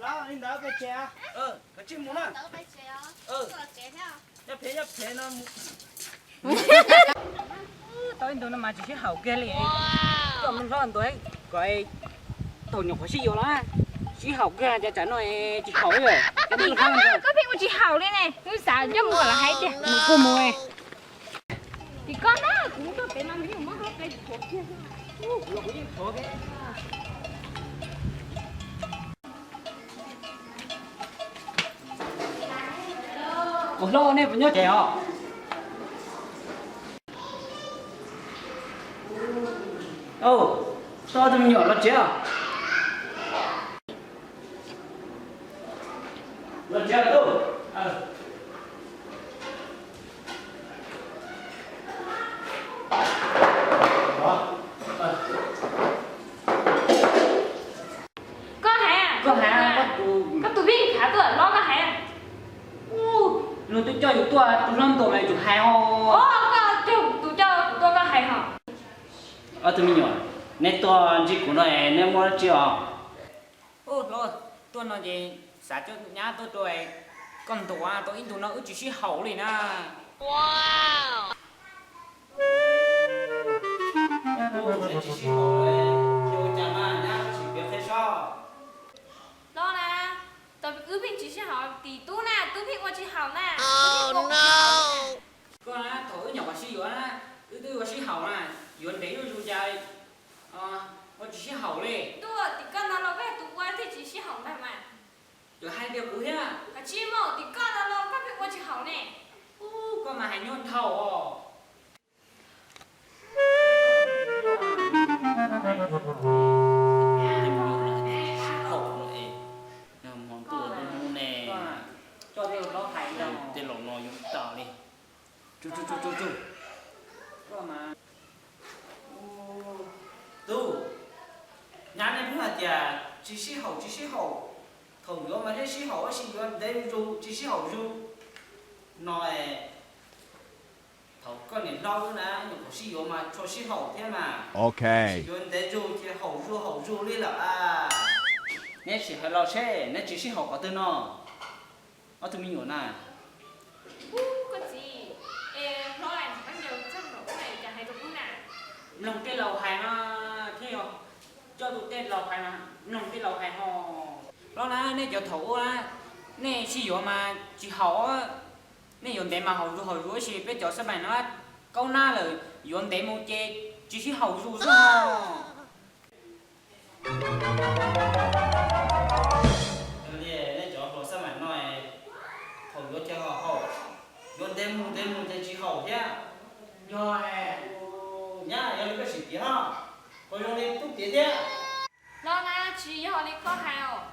Los li ntawd peb tsev. Koj tsis mus na. Nyob phem nyob phem no. Tau ib ntu no mas tsis sib haum kiag li. Coj mloog hlob ntua kom thaum nyuam qhuav sib yuav los sib haum kiag, cas tsam no tsis haum li. Koj pheej ua tsis haum li ne, wb xav coj mus los hais tias mus kuj mus. Tim koj na, kuv tuaj pem no kuv yeej muab hlob peb tshuav kiag. Kuv hlob nej puas nyob tsev os? Au, tau tus me nyuam los tsev. Los tsev lawm. Koj hais, koj hais, koj tus vij khav tuaj los koj hais. Luag twb coj yus tuaj, tus hlob ntuas mas yus tsum hais os. Koj coj tus coj kuv tuaj koj hais hos. Ob tug me nyuam, neb tuaj ntsib kuv no neb muaj dab tsi os? Ub hlob, tuaj no ces xav coj nyab tuaj rau koj ntuas, tau ib ntu no wb tsis sib haum li na. Tsis sib haum, ua cas mas nyab tsis piav qhia seb. Hlob na, tau wb pheej tsis sib haum, tim tub na tub pheej ua tsis haum na. Koj na, thaum wb nyuam qhuav sib yuav na, wb twb ua sib haum na, yuav ntev zuj zus cas ua tsis sib haum li. Tuaj tim koj no los koj tus ua thiaj tsis sib haum ntag mas. Yuav hais tias kuv thiab. Koj tsis mus tim koj no los koj pheej ua tsis haum ne. Ub, koj mas hais nyuaj dhau os. Tej laus no yuav tas li. Tub, nyab nej pheej hais tias tsis sib haum tsis sib haum, thaum yuav mas thiaj sib haum, tab sis yuav ntev zus tsis sib haum zus no. Thaum koj niam hlob wb na nyuam qhuav sib yuav mas tsuas sib haum thiab mas, tab sis yuav ntev zus ces haum zuj haum zus li lawm a. Neb sim hais los seb neb tsis sib haum qhov twg no, ob tug me nyuam na. Koj txiv, es hlob, koj ncaws txog nkaus ub na, cas hais rau kuv na? Mloog tej laus hais mas thiaj yog, coj tus tej laus hais mas mloog tej laus hais ho. Hlob na, nej cov thaum ub na, nej sib yuav mas tsis haum, nej yuav ntev mas haum zuj haum zus, tab sis peb cov xab mais no kaub nab lawm, yuav ntev mus ces tsis sib haum zus xwb ho. Nej cov hluas xab mais no, thaum yuav ces haum, yuav ntev mus ntev mus ces tsis haum thiab. Yog, nyab, yog li koj sim piav, puas zoo li tub piav thiab? Hlob na, tsis yog li koj hais os.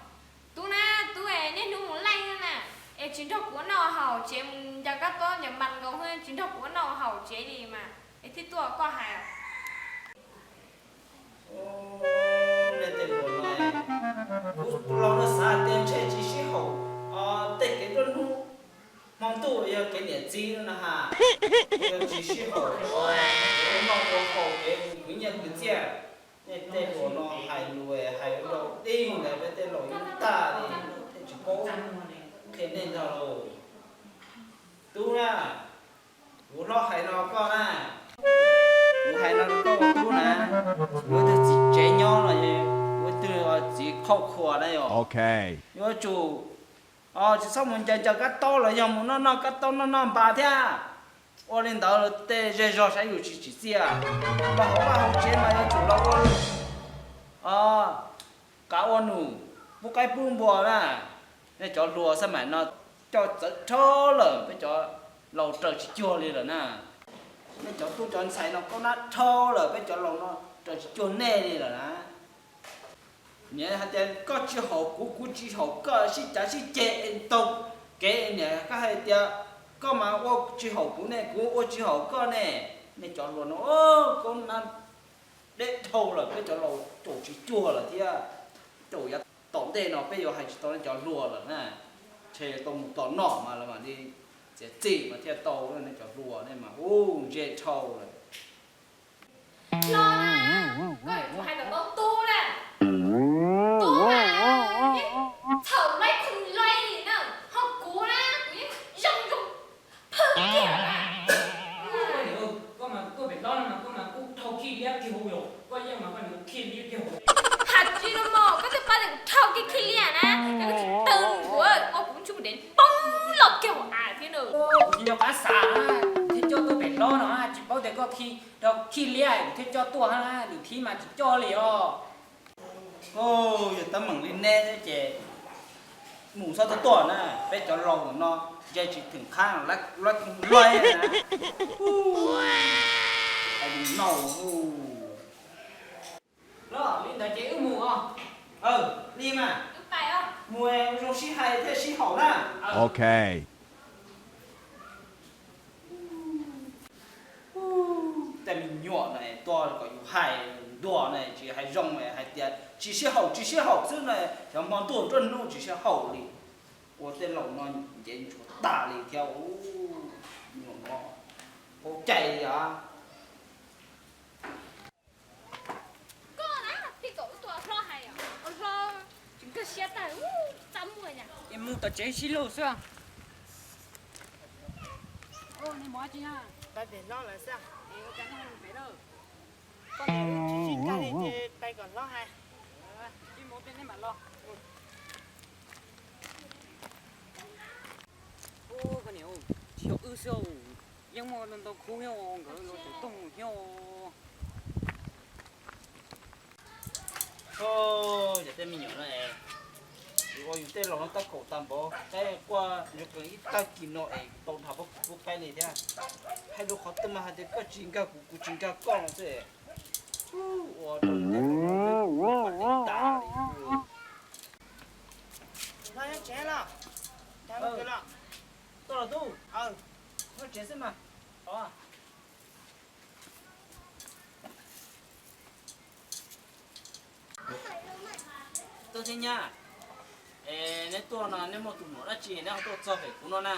Tub na, tub es niaj hnub mus leej na, es tsis nrog kuv ua noj haus tsev, mus ncaws kab tob ncaws npas nkaus xwb, tsis nrog kuv ua noj haus tsev li mas es thiaj tuaj koj hais. Nej tej hluas no, kuv los no xav tias ntshe tsis sib haum tej kev nruab hnub hmo ntuj yog kev niam txiv no na ha, yog tsis sib haum, kev noj ua haus kev khwv nyiaj khwv txiaj. Nej tej hluas no hais lus hais ua dog dig ntawd peb tej laus yeej tag li, thiaj tsis paub qhia nej ntag lauj. Tub na, kuv hlob hais no koj na, kuv hais no koj ua tub na, yuav tus txiv tsev nyob los yuav tus txiv qhauj qhuas na yog, yuav tsum tsis txhob mus ncaws ncaws kab taub los yog mus noj noj kab taub noj noj npas thiab. Ua li ntawd tej zej zog saib yus tsis tsim txiaj, los hauv vaj hauv tsev mas yuav tsum los ua qav ua num, pub qaib pub npua na. Nej cov hluas xab mais no coj txawv dhau lawm, peb cov laus raws tsis cuag li lawm na. Nej cov tub cov ntxhais no kaub nab dhau lawm, peb cov laus no raws tsis cuag nej li lawm na. Niam hais tias koj tsis haum kuv, kuv tsis haum koj, sib cav sib ceg es taug kev. Niam koj hais tias koj mas ua tsis haum kuv ne, kuv ua tsis haum koj ne. Nej cov hluas no kaub nab deb dhau lawm, peb cov laus caum tsis cuag lawm thiab. Caum yav tom ntej no peb yuav hais tsis tau nej cov hluas lawm na. Ntshe tau mus tom noj mas lawv mam li txiav txim mas thiaj tau, nej cov hluas nej mas ub ntse dhau lawm. Los na, koj yuav tsum hais kom tau tub na. Tub na, nej Kuv tsis nco qab xav na, kuv thiaj coj tuaj pem hlob no, tsis paub tias koj khi rau khi liab kuv thiaj coj tuaj na, lwm thib mas tsis coj li os. Yog teeb meem li neb ces mus txhob tuaj tuaj na, peb cov laus no ntse tsis theem qhab lab koog loj na. Li ntawd ces wb mus os. Li mas, mus zoo sib hais thiaj sib haum na. Ok. Tej me nyuam no tuaj kom yus hais ntuag no tsis hais zoo, hais tias tsis sib haum tsis sib haum xwb no, cov hmo ntuj nruab hnub tsis sib haum li. Ua tej laus no ncev ntsuav tas li thiab. Nyuam no ua cai li os. Koj na, pheej kom wb tuaj hlob hais, ua hlob tsis nkag siab tag, txaj muag nyas. Es mus tom tsev sib luag xwb. Nej mus dab tsi na? Pais pem hlob lawm xwb. Es ua cas nej ho mus pem lawm? Koj niam wb tsis sib nkag li ces pais kom hlob hais. Ib mus tej neb mam los. Ub, koj niam, tsis yog wb xwb, yeej muaj ntau khub nyob nkawd los tseem tuaj mus nyob. Yog tej me nyuam no es, yus ua yus tej laus no tab kaum tag npaum, qaib quaj ntsoo qees ib tag kis no es tau dhau pub qaib li thiab. Hais rau qhov twg mas hais tias koj tsis nkag kuv, kuv tsis nkag koj no xwb. Ua rau tas li. Los nyob tsev los. Tuaj los tub, nyob tsev xwb mas. Tuaj thiab nyab, es neb tuaj no neb muaj tus hluas dab tsi neb ho tuaj txog pem kuv no na?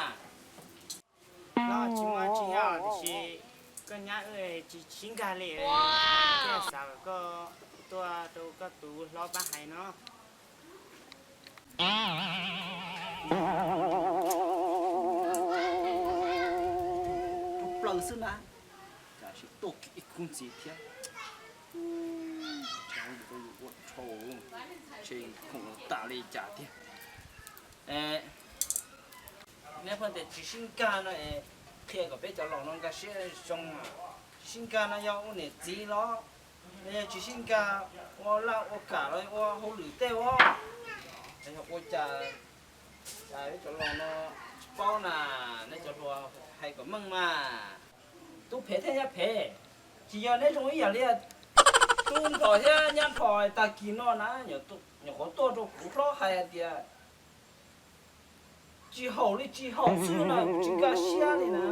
Los tsis muaj tsis yog, tiam sis koj nyab wb tsis sib nkag li, thiaj xav kom koj tuaj rau koj tus hlob pab hais no. Tus plaws xwb na, tam sim tuaj kiag ib khub ntxiv thiab. Ua tshau, ntshe khoom tas li cas tiag. Neb pheej tias tsis sib nkag no es qhia kom peb cov laus no nkag siab zoo. Tsis sib nkag no yog ua niam txiv los, yog tsis sib nkag ua laj ua kam los ua hauj lwm tej ua, yog ua cas peb cov laus no tsis paub na, neb cov hluas hais kom meej mas. Tub phem thiab nyab phem, tsis yog neb zoo ib yam li tub nplhom thiab nyab nplhom tag kis no na, nyuam qhuav tuaj rau kuv hlob hais tias tsis haum li tsis haum xwb no kuv tsis nkag siab li na.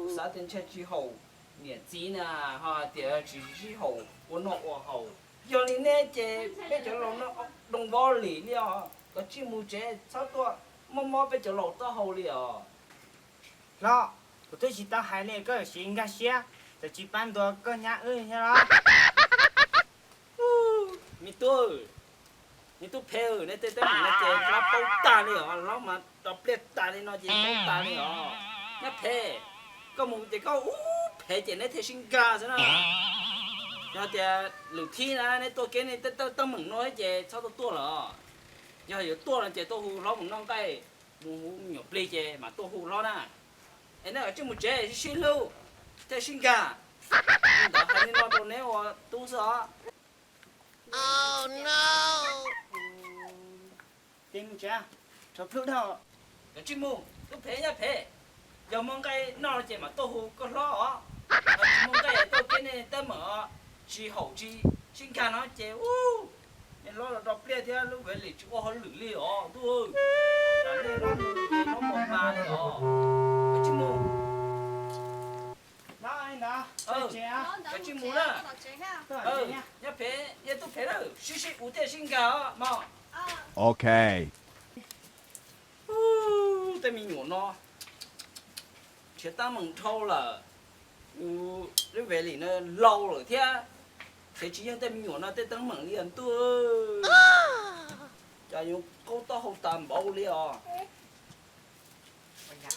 Kuv xav tias ntshe tsis haum niam txiv na, ho tias tsis sib haum ua noj ua haus. Yog li neb ces peb cov laus no doos vov lim li os, koj tsij mus tsev txhob tuaj mob mob peb cov laus taub hau li os. Hlob, kuv twb tsis tau hais li koj yuav siv nkag siab, txawm tsis pab ntuas koj nyab wb thiab los. Me tub, me tub phem, neb tej teeb meem no ces hlob paub tag li os, hlob mas rau pliaj tas li no ces paub tas li os. Nyab phem, koj mus ces koj ub phem ces neb thiaj sib nkag xwb na. Yog tias lwm thib na neb tuaj kev nej tej teeb meem no ces txhob tuaj tuaj lawm. Yog yuav tuaj no ces tuaj hu hlob mus noj nqaij, mus hu me nyuam plig ces mam tuaj hu hlob na. Es neb tsij mus tsev sib sib hlub thiaj sib nkag. Ntawd hais li no rau neb ua tub xwb os. Koj tsij mus, tub phem nyab phem, yog muaj nqaij noj ces mam tuaj hu koj hlob os. Tsis muaj nqaij tuaj kev nej teeb meem os, tsis haum tsis sib nkag no ces ub, nej hlob los rau pliaj thiab lub vej lim tsis ua hauj lwm li os tub. Nej hlob mus ces hlob mus mas li os. Koj tsij mus. Koj tsij mus na. Nyab phem, yog tub phem na, sib sib ua thiaj sib nkag os mog. Ok. Tej me nyuam no nrhiav teeb meem dhau lawm, lub vej lim no laus lawm thiab, nrhiav tsis yeej tej me nyuam no tej teeb meem li os ntuj. Cas yuav qaub taub hau tas npaum li os.